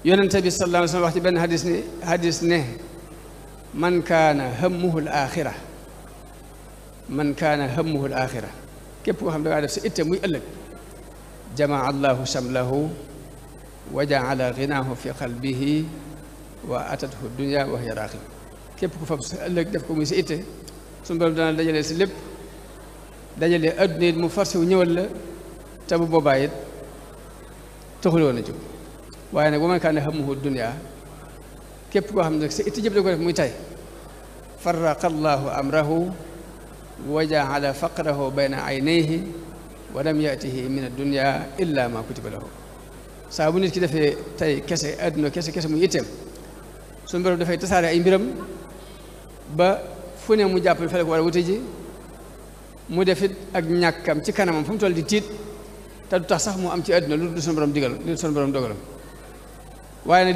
yonente bi sallallahu alayhi wa sallam wax ci benn hadis ne man kaana hammuhu al axira képp koo xam da ngaa def sa itte muy ëllëg jamaa allahu shamlahu wa jaala ginaahu fi qalbihi wa atathu dunya wa hiya raaxib képp ku fab sa ëllëg def ko muy sa itte suñu borom dana dajale si lépp dajale adduna it mu forcé wu ñëwal la te bu boobaa it taxuloo na jóg waaye nag wa man kaana hammuhu dunya képp koo xam ne sa itte jëpp da ko def muy tay farraqa allahu amrahu wa jaala faqrahu bayna aynayhi wa lam yatihi min addunya illa ma kutiba lahu saa bu nit ki defee tey kese adduna kese muy itteem suñu borom dafay tasaare ay mbiram ba fu ne mu jàpp ne fele ko war a wute ji mu defit ak ñàkkam ci kanamam fu mu toll di tiit te du tax sax mu am ci adduna lu suñu borom digal lu suñu borom dogalam waaye nag